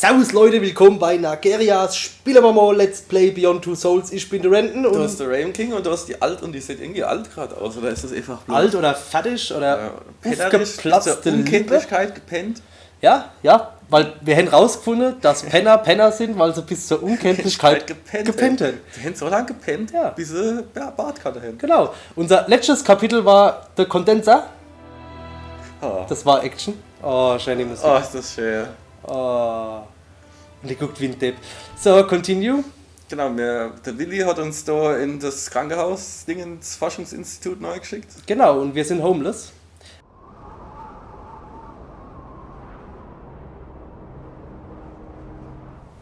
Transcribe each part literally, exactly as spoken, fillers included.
Servus Leute, willkommen bei Nagerias Spiele mer mal Let's Play Beyond Two Souls. Ich bin der Renton. Du und hast der Raven King und du hast die alt und die sieht irgendwie alt grad aus, oder ist das einfach bloß alt oder fertig oder ja, pennerisch, bis zur Unkenntlichkeit gepennt. Ja, ja, weil wir haben rausgefunden, dass Penner Penner sind, weil sie bis zur Unkenntlichkeit gepennt, gepennt haben. Die haben so lange gepennt, ja, bis sie, ja, Bart gehabt haben. Genau. Unser letztes Kapitel war der Kondenser. Oh. Das war Action. Oh, schöne Musik. Oh, ist das schön. Oh. Und die guckt wie ein Depp. So, continue. Genau, mir, der Willi hat uns da in das Krankenhaus-Dingens-Forschungsinstitut neu geschickt. Genau, und wir sind homeless.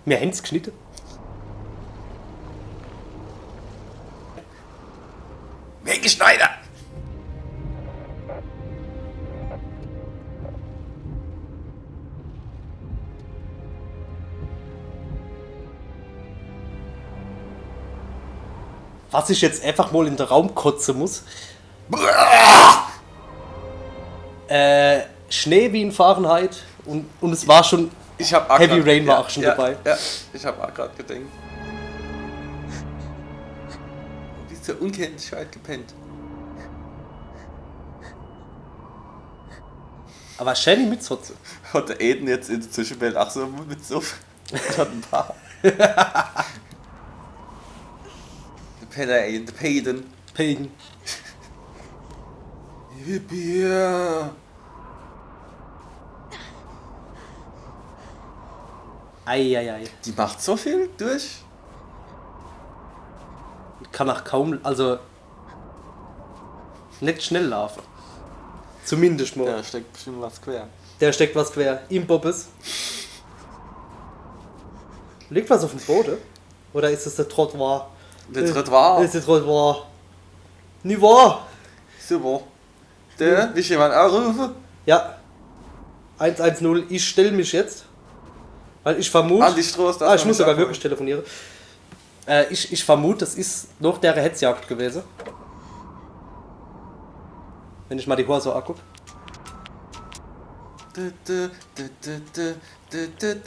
Mir haben's geschnitten. Helge Schneider! Was ich jetzt einfach mal in den Raum kotzen muss. Äh, Schnee wie in Fahrenheit und, und es war schon, ich hab auch Heavy grad, Rain war ja, auch schon ja, dabei. Ja, ich hab auch grad gedacht. Bis zur Unkenntlichkeit gepennt. Aber schön die Mütze hat sie. Hat der Aiden jetzt in der Zwischenwelt auch so eine Mütze auf? Ich hab ein paar. Der Penner, ey, der Payden. Payden. Yippie. Ei, ei, ei. Die macht so viel durch. Kann auch kaum, also nicht schnell laufen. Zumindest mal. Da steckt bestimmt was quer. Da steckt was quer. Im Bobbes. Liegt was auf dem Boden? Oder ist es der Trottoir? Der Trottoir. Ist der Trottoir. Niveau. Super. Der, will ich jemand anrufen? Ja. Eins eins null, ich stell mich jetzt. Weil ich vermute. An die Straße, ah, ich muss sogar wirklich telefonieren. Äh, ich, ich vermute, das ist nach der Hetzjagd gewesen. Wenn ich mal die Hohe so anguck. Dü, dü, dü, dü, dü. Dü, dü,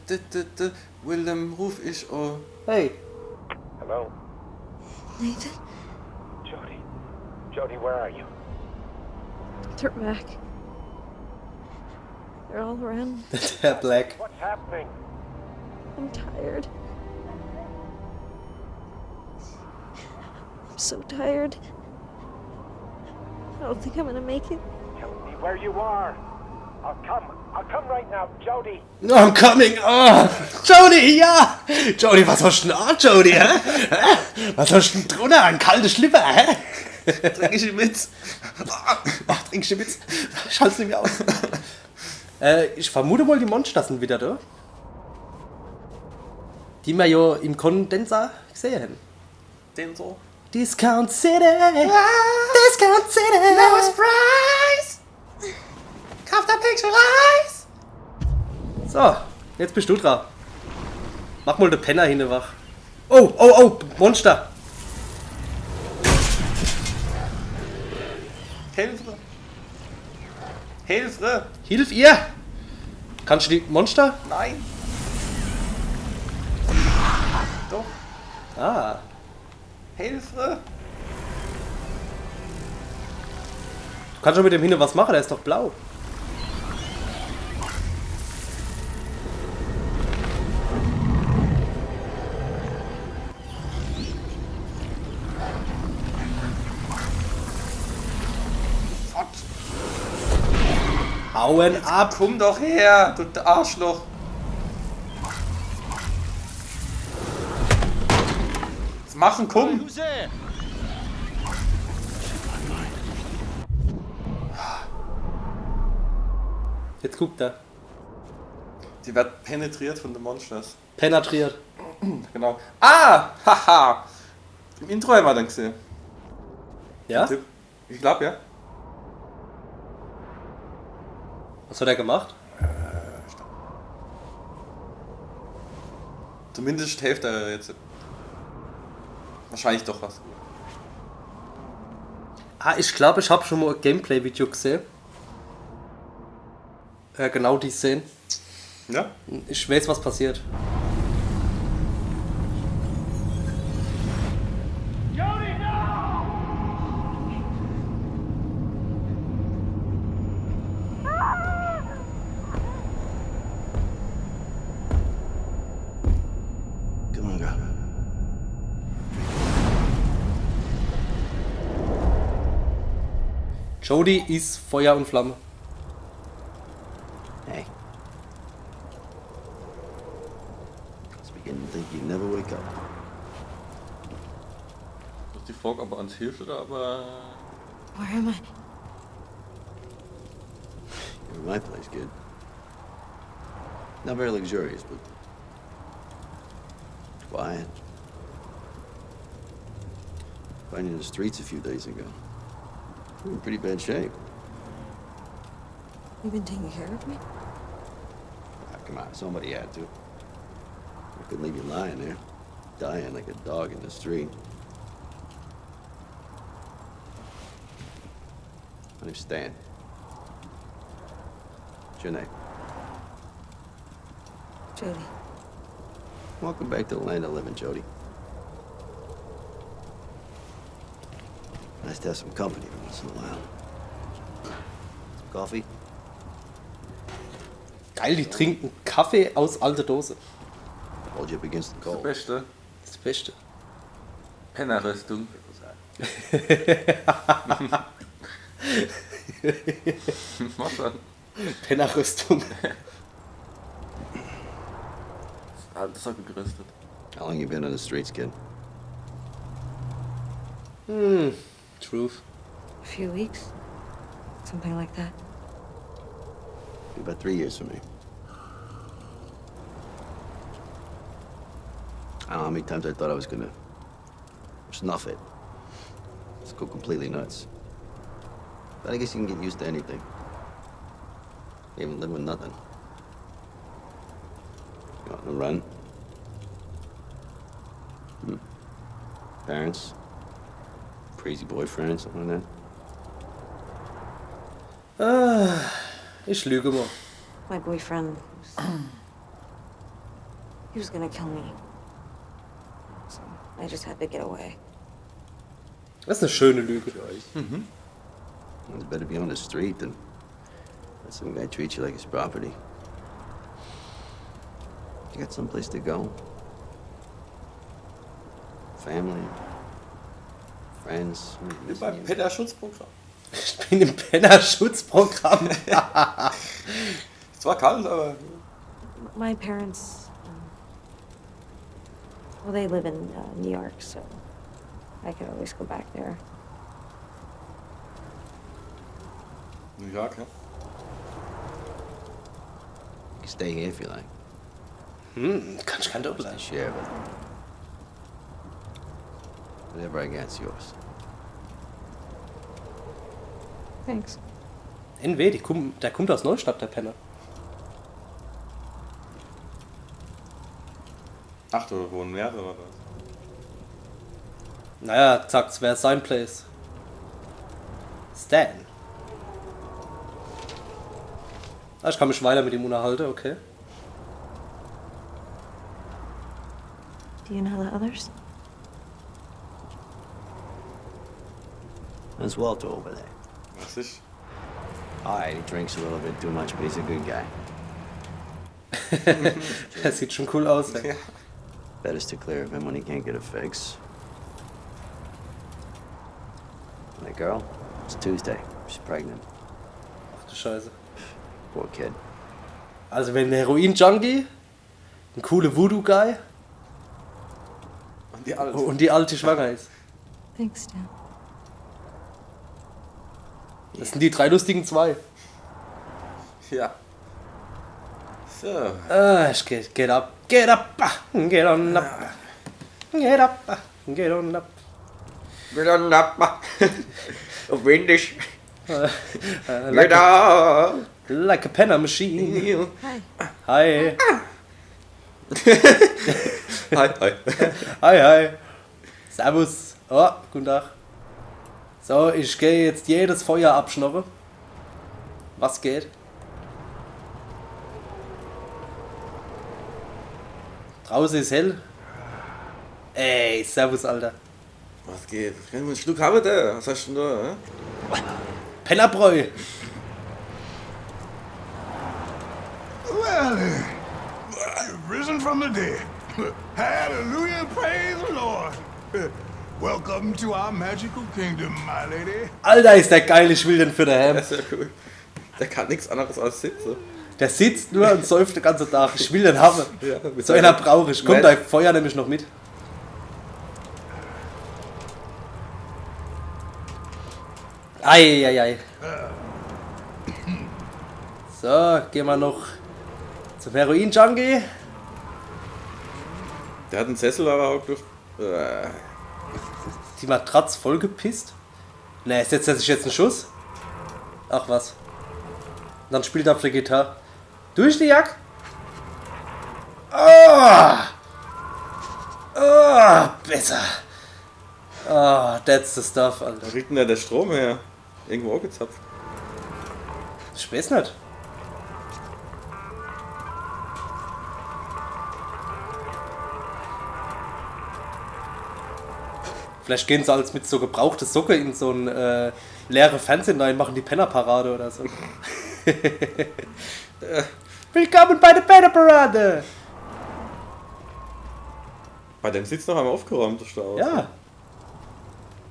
dü, dü, dü. Willem ruf ich an. Hey. Hello? Nathan? Jodie. Jodie, where are you? They're back. They're all around. They're black. What's happening? I'm tired. I'm so tired. I don't think I'm gonna make it. Tell me where you are. I'll come. I'll come right now, Jodie. I'm coming. Oh, Jodie, ja. Jodie, was hast du denn an, Jodie? Hä? Hä? Was hast du denn drunter? Ein kalter Schlipper, hä? Dreckige Mütze. Ach, dreckige Mütze. Ich halt's nicht mehr aus. Äh, ich vermute mal, die Monster sind wieder da. Die wir ja im Kondenser gesehen haben. Den so. Discount City! Ah! Discount City! Lowest price! Kauf der Picture Reis! So, jetzt bist du dran. Mach mal den Penner hinne wach. Oh, oh, oh, Monster! Hilfe! Hilfe! Hilf ihr! Kannst du die Monster? Nein! Doch! Ah! Hilfe! Du kannst schon mit dem hinne was machen, der ist doch blau. Hauen ab! Komm doch her, du Arschloch! Jetzt machen, komm! Jetzt guckt er. Die wird penetriert von den Monsters. Penetriert. Genau. Ah! Haha! Im Intro haben wir den gesehen. Ja? Den Typ. Ich glaub, ja. Was hat er gemacht? Zumindest hilft er jetzt. Wahrscheinlich doch was. Ah, ich glaub, ich hab schon mal ein Gameplay-Video gesehen. Ja, genau die Szene. Ja? Ich weiß, was passiert. Come on, girl. Jodie is Feuer und Flamme. Hey. I was beginning to think you'd never wake up. Is die Frage, ob er uns hilft oder ob er Where am I? You're in my place, kid. Not very luxurious, but quiet. Finding the streets a few days ago. You're in pretty bad shape. You been taking care of me? Ah, come on, somebody had to. I couldn't leave you lying there, dying like a dog in the street. My name's Stan. What's your name? Jodie. Welcome back to the land of living, Jodie. Nice to have some company every once in a while. Some coffee? Geil, die trinken Kaffee aus alter Dose. Hold you up against the cold. Das Beste. Das Beste. Pennerrüstung. Was dann? Pennerrüstung. Alles gerüstet. How long you been on the streets, kid? Hmm. Truth. A few weeks. Something like that. Be about three years for me. I don't know how many times I thought I was gonna snuff it. Just go completely nuts. But I guess you can get used to anything. Even living with nothing. You want to run? Hmm. Parents? Crazy boyfriend, something like that? Ah, ich lüge mal. My boyfriend was, he was gonna kill me. So I just had to get away. Das ist eine schöne Lüge. Mhm. It's better be on the street than let some guy treat you like his property. You got someplace to go? Family? Friends? Wie beim Pennerschutzprogramm. Ich bin im Pennerschutzprogramm. Es war kalt, aber My parents, um, well, they live in, uh, New York, so I could always go back there. New York, ja. You can stay here if you like. Hm, kann ich kein Doppel sein. Share, but whatever I got's yours. Thanks. N W, die kommen, der kommt aus Neustadt, der Penner. Ach, da wohnen mehrere, oder? Naja, zack, es wäre sein Place. Stan. Ah, ich kann mich weiter mit ihm unterhalten, okay. Do you know the others? There's Walter over there. Was ist? All right, he drinks a little bit too much, but he's a good guy. Das sieht schon cool aus, ey. Ja. Better steer clear of him when he can't get a fix. And the girl? It's Tuesday. She's pregnant. Ach du Scheiße. Poor kid. Also wenn ein Heroin-Junkie, ein cooler Voodoo-Guy und die Alte, und die Alte schwanger ist. Thanks, Dad. Das sind die drei lustigen zwei. Ja. So. Ah, ich get, get up, get up, ah, get on up, get up, ah, get on up. Get on up. Auf Indisch. Äh, äh, Get like a, up. Like a penner machine. Hi. Hi. Hi, hi. Hi, hi. Servus. Oh, guten Tag. So, ich gehe jetzt jedes Feuer abschnorren. Was geht? Drauße is hell. Ey, servus, Alter. Was geht? Kann ich mol en Schluck hawwe, der? Was hascht du denn do, hä? Pennerbräu. Well, you've risen from the dead. Hallelujah, praise the Lord. Welcome to our magical kingdom, my lady. Alter, is der geil, ich will den für daheim. Das is ja cool. Der kann nix anneres als sitze. Der sitzt nur un säuft de ganze Tag. Ich will den hawwe. Ja, mit so seiner einer brauch ich. Komm, Mensch. Dei Feuer nemm ich noch mit. Ei, ei, ei. So, gehn mer noch zum Heroin-Junkie. Der hat en Sessel, awwer haut durch. Äh. Die Matratz vollgepisst? Nee, setzt er sich jetzt en Schuss? Ach was. Dann spielt er uff de Gitarr. Durch die Jack? Ah! Ah, besser. Ah, that's the stuff, Alter. Wo kriegt denn der de Strom her? Irgendwo angezapft. Ich weeß net. Vielleicht gehn se als mit so gebrauchte Socke in so en, äh, leere Fernseher rein, mache die Pennerparade oder so. Willkommen bei der Pennerparade! Bei dem sieht's noch emol uffgeräumt aus. Ja.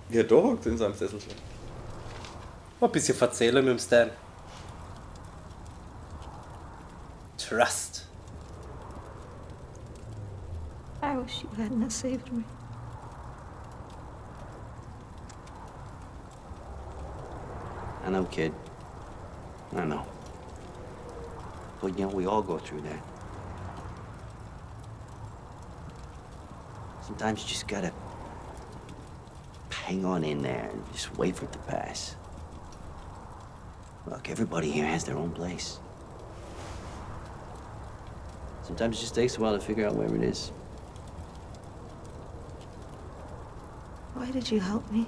Wie er do hockt in seinem Sesselche. Mol e bissje verzähle mit em Stan. Trust. I wish you hadn't have saved me. I know, kid. I know. But, you know, we all go through that. Sometimes you just gotta hang on in there and just wait for it to pass. Look, everybody here has their own place. Sometimes it just takes a while to figure out where it is. Why did you help me?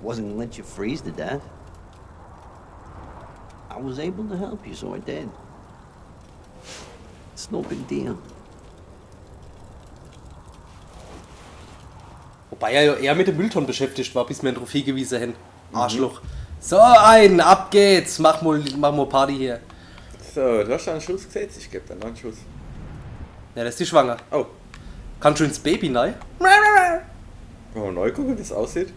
Wasn't gonna let you freeze to death. I was able to help you, so I did. It's no big deal. Wobei er jo eher mit de Mülltonn beschäftigt war, bis mer en druff hiegewiese hen. Mhm. Arschloch. So, en, ab geht's. Mach mol, mach mol Party hier. So, du hascht en Schuss gesetzt, ich geb der noch en Schuss. Ja, das is die Schwanger. Oh. Kannsch du ins Baby nei? Mol nei gucke, wie's aussieht.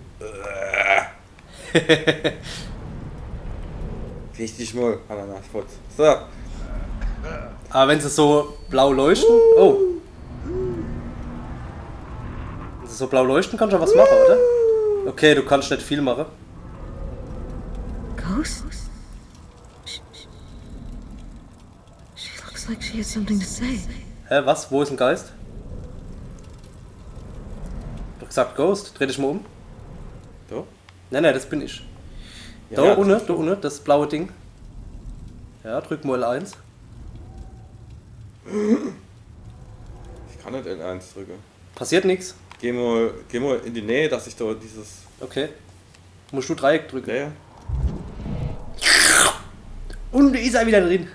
Richtig mol, Ananas, Fotz. So. Awwer wenn se so blau leuchte, oh. Wenn se so blau leuchte, kannsch du was mache, oder? Okay, du kannsch net viel mache. Ghost? She, she, she looks like she has something to say. Hä, was? Wo is en Geist? Doch gesagt Ghost, dreh dich mol um. So? Nee, nee, das bin ich. Ja, do ja, unne, do unne, das blaue Ding. Ja, drück mol L eins. Ich kann net L eins drücke. Passiert nix. Geh mol, geh mol in die Nähe, dass ich do dieses Okay. Muscht du Dreieck drücke. Ja, ja. Un do is er wieder drin.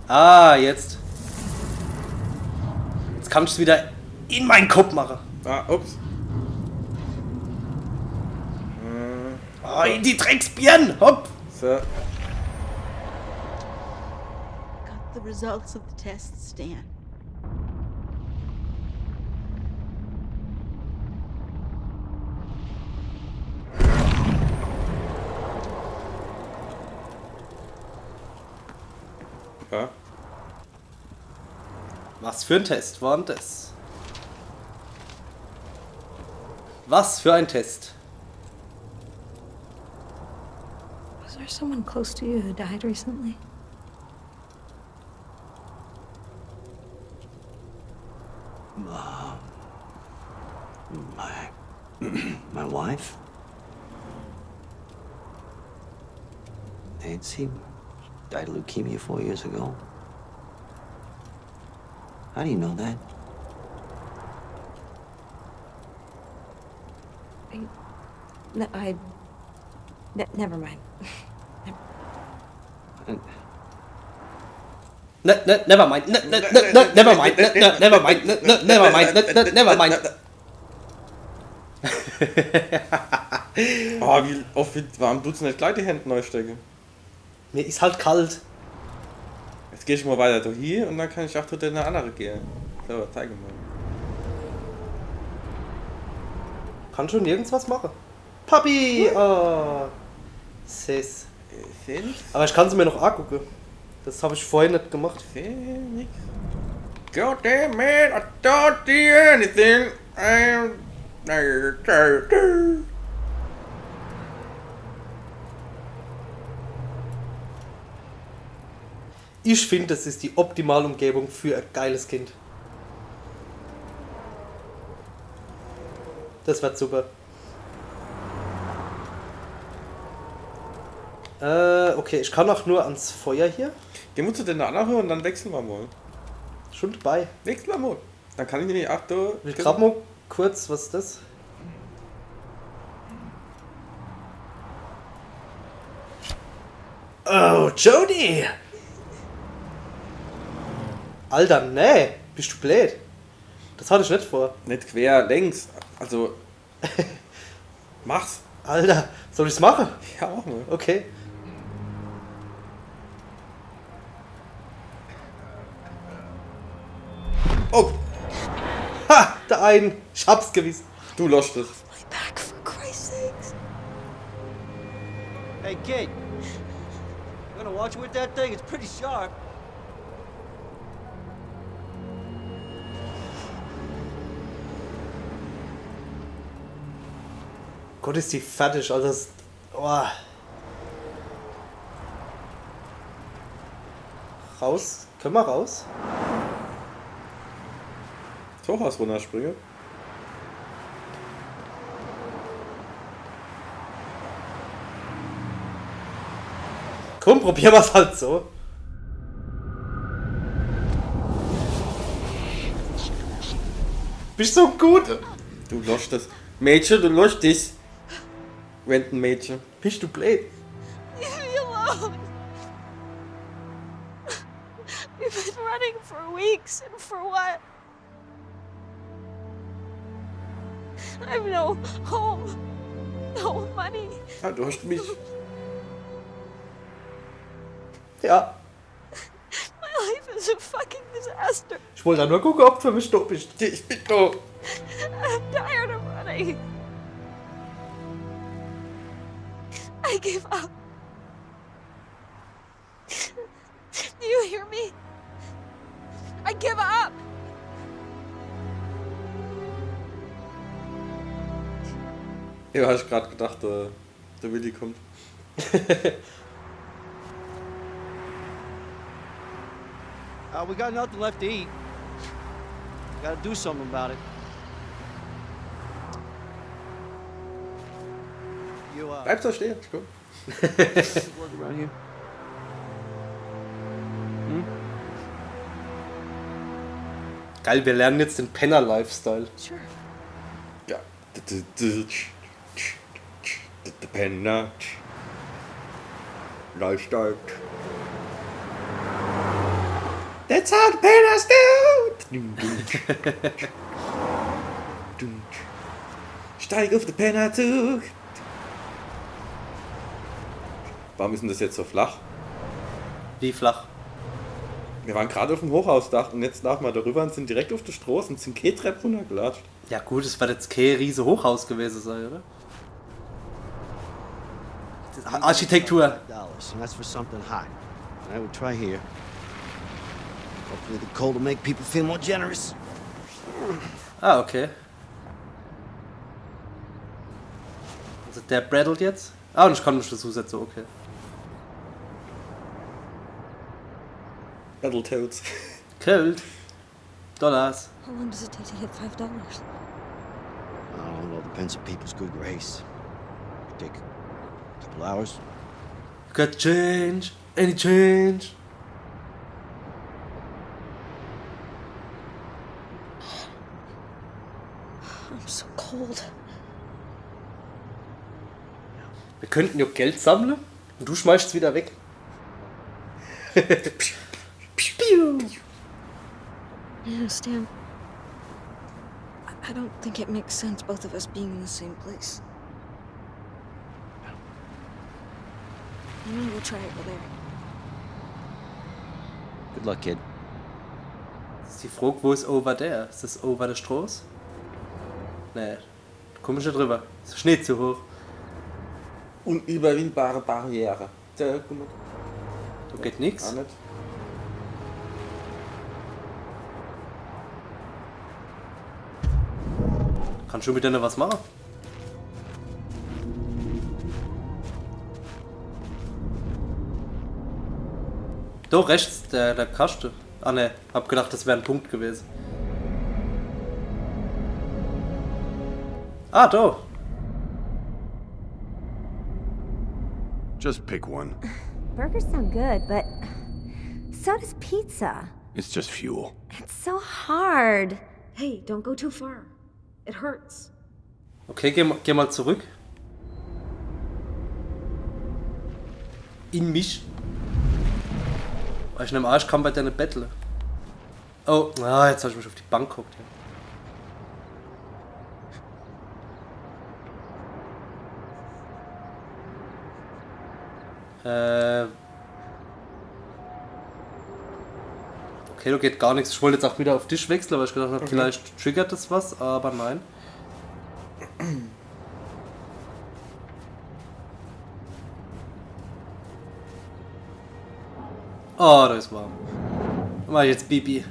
Ah, jetzt. Jetzt kannsch's wieder in mein Kopp mache. Ah, ups. Äh. Ah, in die Drecksbirn. Hopp. So. Got the results of the test, Stan. Ja. Was für en Test war denn das? Was für en Test? Was there someone close to you who died recently? Um, my, my wife? Nancy died of leukemia four years ago. How do you know that? I, n-, I, n-, never mind. And Ne, ne, never mind. Ne, ne, ne, ne, never mind. Ne, ne, never mind. Ne, ne, never mind. Ne, ne, never mind. Oh, wie oft, wie, warum dut's net gleich die Händ neu stecke? Mir is halt kalt. Jetzt geh ich mal weiter do hie und dann kann ich auch zu der andere gehe. So, zeig mal. Kann schon nirgends was mache. Papi! Oh. Süß. Sehn? Aber ich kann se mir noch angucke. Das hab ich vorher net gemacht. Sehn nix. God damn, man, I don't see anything. I'm... Ich find, das is die optimale Umgebung für e geiles Kind. Das wird super. Äh, okay, ich kann auch nur ans Feuer hier. Geh mal zu der andere und dann wechsle ma mal. Schon dabei. Wechsle ma mal. Dann kann ich nämlich auch do. Ich grad mal kurz, was is das? Oh, Jodie! Alter, nee, bist du blöd? Das hatte ich net vor. Net quer, längs. Also. Mach's. Alter, soll ich's mache? Ja, mach mal. Okay. Oh, Ha! Der ein! Ich hab's gewisst. du loschst es. My back, for Christ's sakes. Hey, kid. You gonna watch with that thing? It's pretty sharp. Gott, is die fertig, also das. Oh. Raus? Können wir raus? Das Hochhaus runterspringe. Komm, probier ma's halt so. Bist so gut. Du loschst es. Mädchen, du loschst dich. Rentenmädchen. Bist du blöd? Leave me alone. We've been running for weeks, and for what? I've no home, no money. Ja, du hast mich. Ja. My life is a fucking disaster. Ich wollte nur gucken, ob du für mich da bist. Ich bin da. I'm tired of running. I give up. Do you hear me? I give up. Ja, hab ich grad gedacht, äh, der Willi kommt. Uh, we got nothing left to eat. We gotta do something about it. You, uh, Bleib da stehen, ich komm. work around here? Geil, wir lernen jetzt den Penner-Lifestyle. Sure. Ja. The Penner. Lifestyle. That's how the Penners do. Dum, dum, dum. Steig auf den Pennerzug. Warum ist denn das jetzt so flach? Wie flach? Wir waren gerade auf dem Hochhausdach und jetzt laufen wir darüber und sind direkt auf der Straße und sind keine Treppe runtergelatscht. Ja gut, es wird jetzt kein riese Hochhaus gewesen sein, oder? Das ist Architektur. Dollars, and that's for something hot. All right, we'll try here. Hopefully the cold will make people feel more generous. Ah, okay. Also der braddelt jetzt? Ah, und ich kann mich dazu setzen, okay. Battletoads. Kalt. Dollars. How long does it take to get five dollars? I don't know, depends on people's good grace. Could take a couple hours. Got change? Any change? I'm so cold. Wir könnten ja Geld sammeln und du schmeißt es wieder weg. No, Stan. I, I don't think it makes sense both of us being in the same place. I'm gonna go try it over there. Good luck, kid. Das is die Frog, wo is over there? Is das over the Stroß? Nee, komm ich net drüber. Is de Schnee zu hoch. Unüberwindbare Barriere. Da, guck mal, Do geht nix. Gar net. Kann schon wieder net was mache. Do rechts, der, der Kaschte. Ah ne, hab gedacht, das wär en Punkt gewese. Ah, do. Just pick one. Burgers sound good, but so does pizza. It's just fuel. It's so hard. Hey, don't go too far. It hurts. Okay, geh, ma- geh mal zurück. In mich. Weil ich in dem Arsch kann bei deine Bettle. Oh, ah, jetzt hab ich mich auf die Bank gehockt. Ja. Äh. Okay, do geht gar nix. Ich wollt jetzt auch wieder auf Tisch wechsle, weil ich gedacht hab, vielleicht triggert das was, aber nein. Oh, do is warm. Do mach ich jetzt Pipi.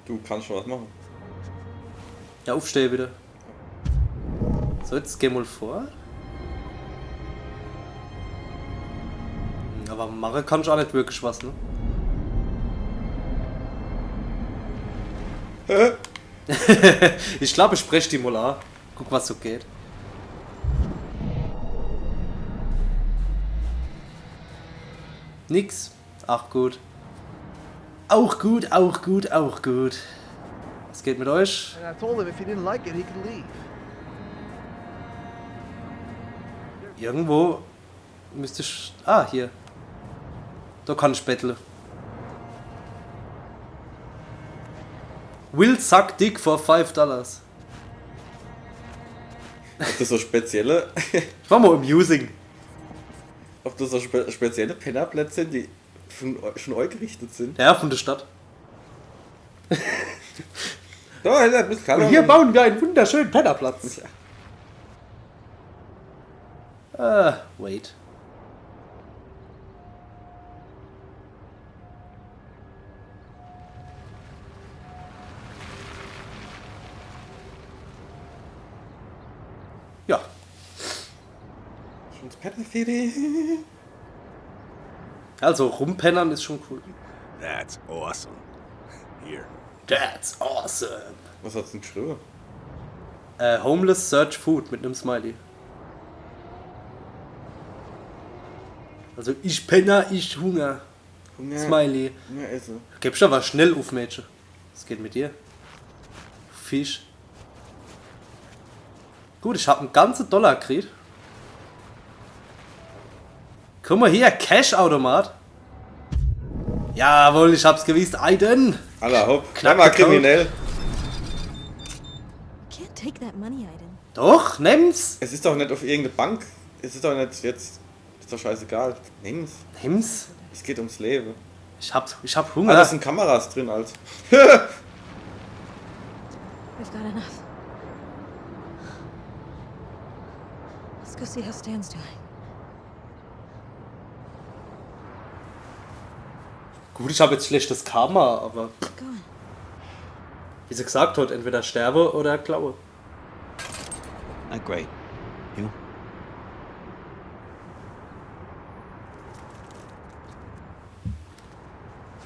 Du kannst schon was machen. Ja, aufstehe bitte. So, jetzt geh mal vor. Hm, aber mache kann ich auch net wirklich was, ne? Ich glaub, ich sprech die mal an. Guck, was so geht. Nix. Auch gut. Auch gut, auch gut, auch gut. Was geht mit euch? And I told him if he didn't like it, he could leave. Irgendwo müsste ich. Ah, hier. Do kann ich bettle. Will suck dick for five dollars. Ob das so spezielle, Ich war mal amusing. ob das so spe spezielle Pennerplätze sind, die schon, schon eingerichtet sind? Ja, von der Stadt. Da, ja, ein bisschen Und hier bauen wir einen wunderschönen Pennerplatz. Äh, wait. Ja. Schon Pennerferien. Also rumpennern is schon cool. That's awesome. Here. That's awesome. Was hat's denn geschrieben? Äh, Homeless search food mit nem Smiley. Also ich penner, ich hunger. Hunger, Smiley. Hunger esse. Gebsch aber schnell uff, Mädche. Was geht mit dir? Fisch. Gut, ich hab en ganze Dollar kriet. Guck mal hier, Cash-Automat. Jawohl, ich hab's gewisst. Aiden. Alla hopp. Knack Der war geklaut. Kriminell. Can't take that money, Aiden. Doch, nemm's. Es ist doch net auf irgendeine Bank. Es ist doch net jetzt. Ist doch scheißegal. Nimm's. Nemm's. Es geht ums Leben. Ich hab, ich hab Ah, Hunger. da sind Kameras drin, Alter. We've got enough. Let's go see how Stan's doing. Gut, ich hab jetzt schlechtes Karma, aber Go on. wie sie gesagt hat, entweder sterbe oder klaue. Not great. You?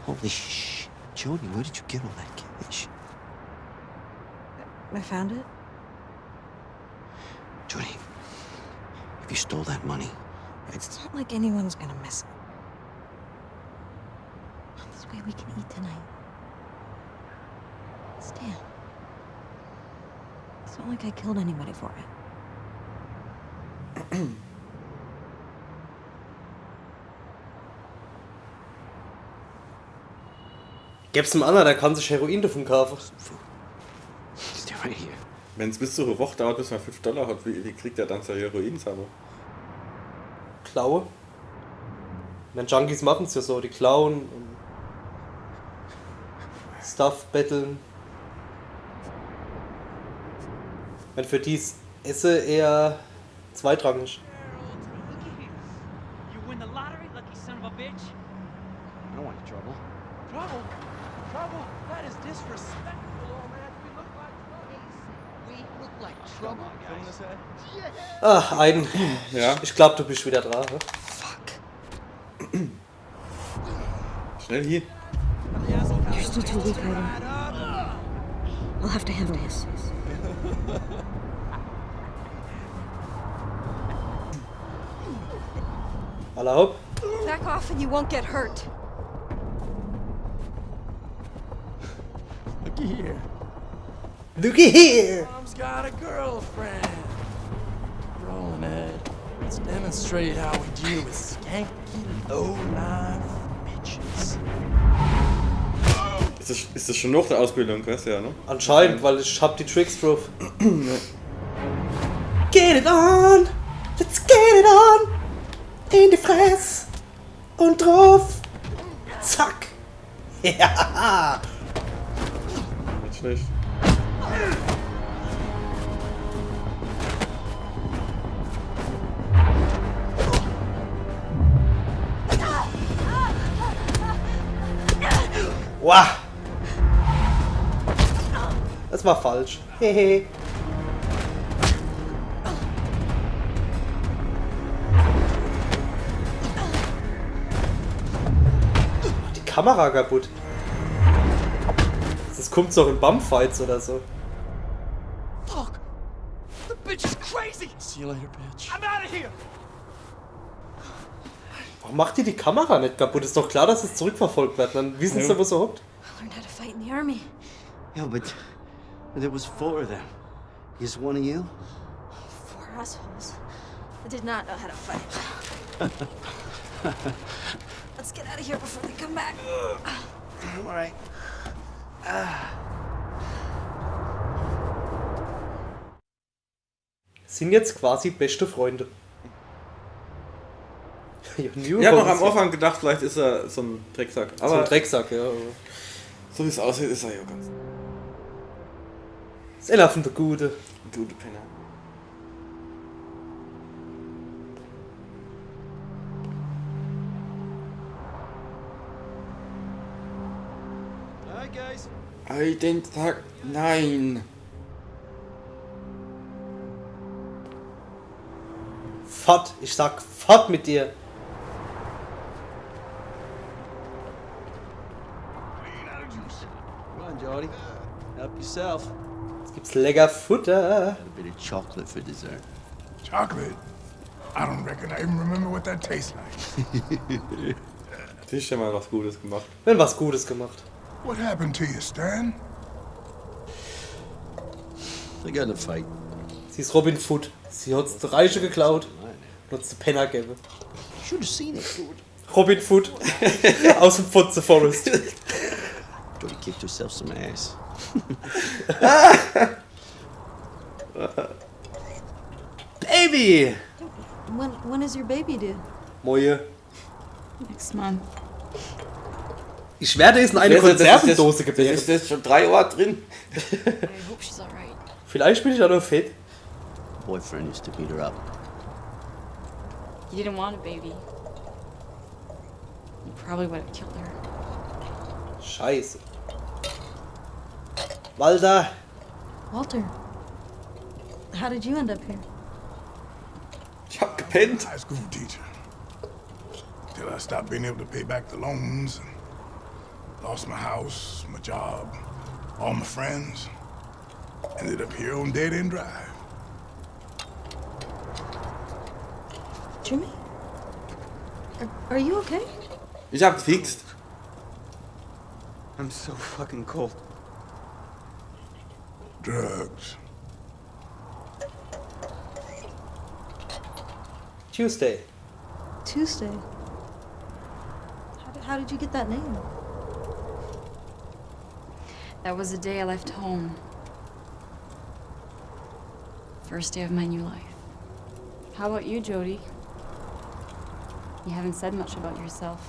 Holy sh! Joni, where did you get all that cash? I found it. Joni, if you stole that money, it's It's not like anyone's gonna miss it. This way we can eat tonight. Stan. It's not like I killed anybody for it. Geb's em anner, der kann sich Heroin davon kaufe. Stay right here. Wenn's bis zu e Woch dauert, bis ma fünf Dollar hat, wie, wie kriegt er dann sei Heroin, sag mol? Klaue. Wenn Junkies machen's ja so, die klauen und Stuff betteln. Wenn für die's Esse eher zweitrangig. Harold, look at him. You win the lottery, lucky son of a bitch. I don't want any trouble. Trouble? Trouble? That is disrespectful, old man. We look like trouble. We look like trouble, Come on, guys. guys. Ah, Aiden. Ja. Ich glaub, du bist wieder dran. Ne? Fuck. Schnell hier. You're still too weak, Aiden. I'll have to handle this. Alla hopp. Back off and you won't get hurt. Look here. Looky here! Mom's got a girlfriend. Rolling it. Let's demonstrate how we deal with skanky low-life bitches. Ist das, ist das schon nach der Ausbildung, weißt du ja, ne? Anscheinend, weil ich hab die Tricks drauf. Get it on! Let's get it on! In die Fress! Und drauf! Zack! Ja! Nicht schlecht. Wow! Das war falsch. Hehe. Die Kamera kaputt. Das kommt doch in Bumfights oder so. Fuck! The bitch is crazy! See you later, bitch. I'm out of here! Warum macht die die Kamera nicht kaputt? Ist doch klar, dass es zurückverfolgt wird. Dann wissen sie, wo sie hockt. I learned how to fight in the army. Yeah, but there was four of them. Just one of you? Four assholes. I did not know how to fight. Let's get out of here before they come back. I'm alright. Sind jetzt quasi beste Freunde. Ja, New Ich hab noch am Horizon. Anfang gedacht, vielleicht ist er so ein Drecksack. So ein Aber Drecksack, ja. So wie es aussieht, ist er ja ganz Ist einer von der Gute. ein guter Penner. Alright, guys. Aiden, sag nein. Fort, ich sag fort mit dir. Come on, Jody. Help yourself. Jetzt gibt's lecker Futter. A bit of chocolate for dessert. Chocolate? I don't reckon I even remember what that tastes like. Siehst du, mal was Gutes gemacht. Wenn was Gutes gemacht. What happened to you, Stan? I got in a fight. Sie ist Robin Hood. Sie hat's de Reiche geklaut und hat's de Penner gegeben. Should have seen it. Robin Hood aus dem Fotze Forest. Jody kicked herself some ass. Baby! When when is your baby due? Moje. Next month. Ich werde es in eine Ja, das ist jetzt, Konservendose das gebären. Ist jetzt schon drei Uhr drin. I hope she's all right. Vielleicht bin ich ja nur fett. Boyfriend used to beat her up. You didn't want a baby. You probably would have killed her. Scheiße. Walter! Walter, how did you end up here? Ich hab gepennt. High school teacher. Till I stopped being able to pay back the loans. And lost my house, my job, all my friends. Ended up here on Dead End Drive. Jimmy? Are, are you okay? Ich hab gefixt. I'm so fucking cold. Drugs. Tuesday. Tuesday. How did, how did you get that name? That was the day I left home. First day of my new life. How about you, Jodie? You haven't said much about yourself.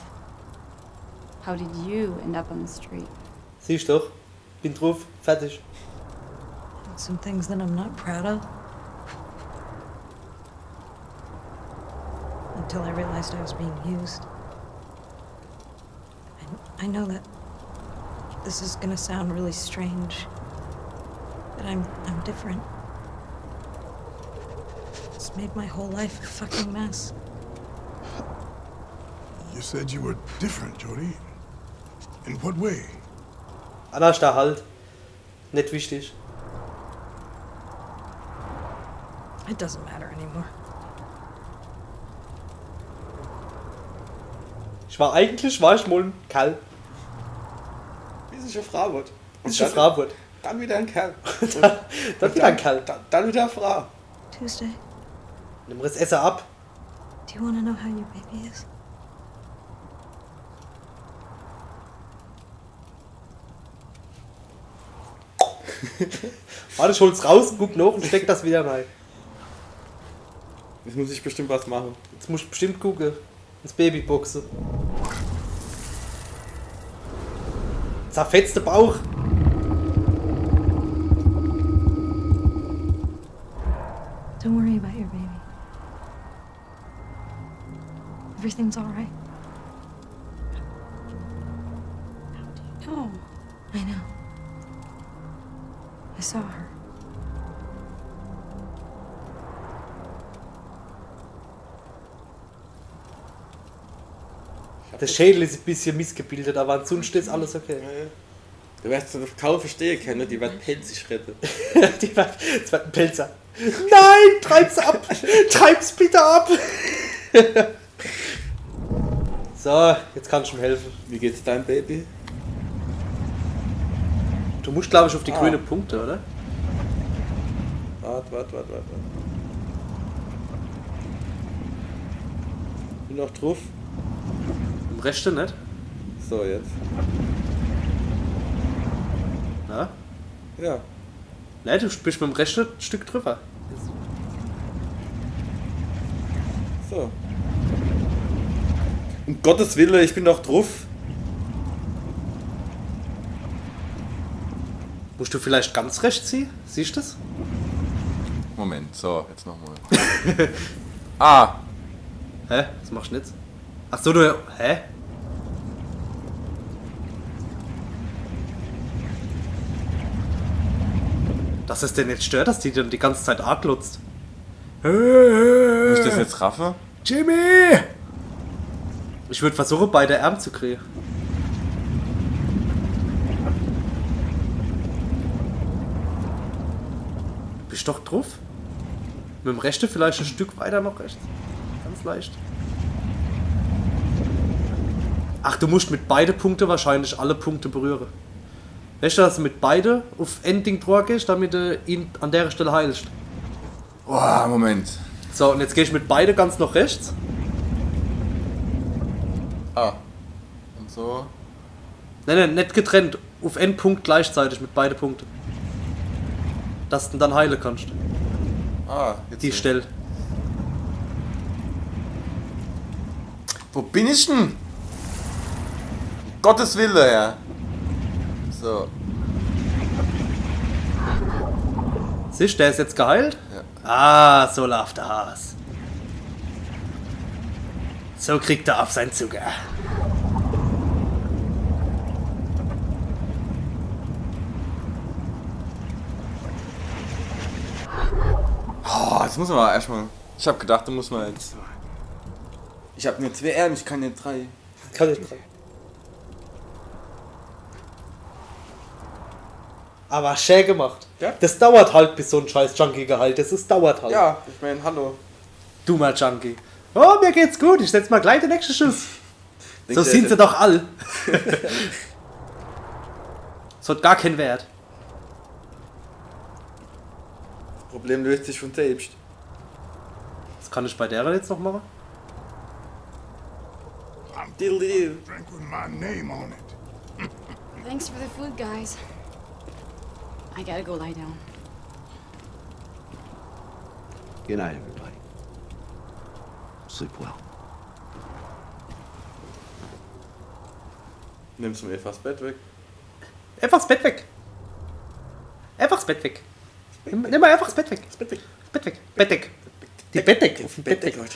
How did you end up on the street? Siehst doch, bin druff, fertig. Some things that I'm not proud of. Until I realized I was being used. I, I know that this is gonna sound really strange, but I'm I'm different. It's made my whole life a fucking mess. You said you were different, Jodie. In what way? Annerschder halt. Net wichtig. It doesn't matter anymore. Ich war eigentlich, war ich mol en Kerl. Bis ich e Fraa wurd. Bis ich e Fraa wurd. Dann wieder en Kerl. Dann wieder en Kerl. Dann, dann wieder e Fraa. Tuesday, Nimm das Esse ab. Do you want to know how your baby is? Warte, ich hol's raus, guck noch und steck das wieder rein. Jetzt muss ich bestimmt was machen. Jetzt muss ich bestimmt gucken. Ins Baby boxen. Zerfetzte Bauch. Don't worry about your baby. Everything's all right. How do you know? I know. I saw her. Der Schädel ist ein bisschen missgebildet, aber ansonsten ist alles okay. Du wirst das kaum verstehen können, die wird pälzisch reden. Die wird, das wird ein Pälzer. Nein, treib's ab! Treib's bitte ab! So, jetzt kannst du ihm helfen. Wie geht's deinem Baby? Du musst, glaube ich, auf die Ah. grünen Punkte, oder? Wart, wart, wart, wart, wart. Bin noch drauf. Im Rest nicht? So, jetzt. Na? Ja. Nein, du bist mit dem Rest ein Stück drüber. So. Um Gottes Willen, ich bin noch drauf. Musst du vielleicht ganz rechts ziehen? Siehst du das? Moment, so, jetzt nochmal. Ah! Hä? Was machst du jetzt? Ach so, du. Hä? Dass es den nicht stört, dass die dann die ganze Zeit anglotzt. Muss ich das jetzt raffen? Jimmy! Ich würde versuchen, beide Arme zu kriegen. Bist doch drauf? Mit dem rechten vielleicht ein Stück weiter nach rechts. Ganz leicht. Ach, du musst mit beide Punkte wahrscheinlich alle Punkte berühren. Weißt du, dass du mit beide auf ein Ding drauf gehst, damit du ihn an der Stelle heilst? Oh, Moment. So, und jetzt gehe ich mit beide ganz nach rechts. Ah. Und so. Nein, nein, nicht getrennt. Auf einen Punkt gleichzeitig mit beide Punkte. Dass du ihn dann heilen kannst. Ah, jetzt. Die Stelle. Wo bin ich denn? Um Gottes Willen, ja. So. Siehst du, der ist jetzt geheilt? Ja. Ah, so läuft das. So kriegt er auf sein Zucker. Oh, jetzt muss man erstmal. Ich hab gedacht, da muss man jetzt. Ich hab nur zwei Arme, ich kann nicht drei. Kann ich dran. Aber schön gemacht. Ja? Das dauert halt, bis so ein scheiß Junkie geheilt ist. Das dauert halt. Ja, ich meine, hallo. Dummer Junkie. Oh, mir geht's gut. Ich setz mal gleich den nächsten Schuss. So Denkt sind er- sie doch all. Das hat gar keinen Wert. Das Problem löst sich von selbst. Was kann ich bei der jetzt noch machen? Diddle-diddle. Drink with my name on it. Thanks for the food, guys. I gotta go lie down. Good night, everybody. Sleep well. Nimm's mir fast Bett weg. Einfach das Bett weg. Einfach das Bett weg. Nimm, nimm mal einfach das Bett weg. Das Bett weg. Bett weg. Bettdeck. Die Bettdeck. Auf dem Bettdeck.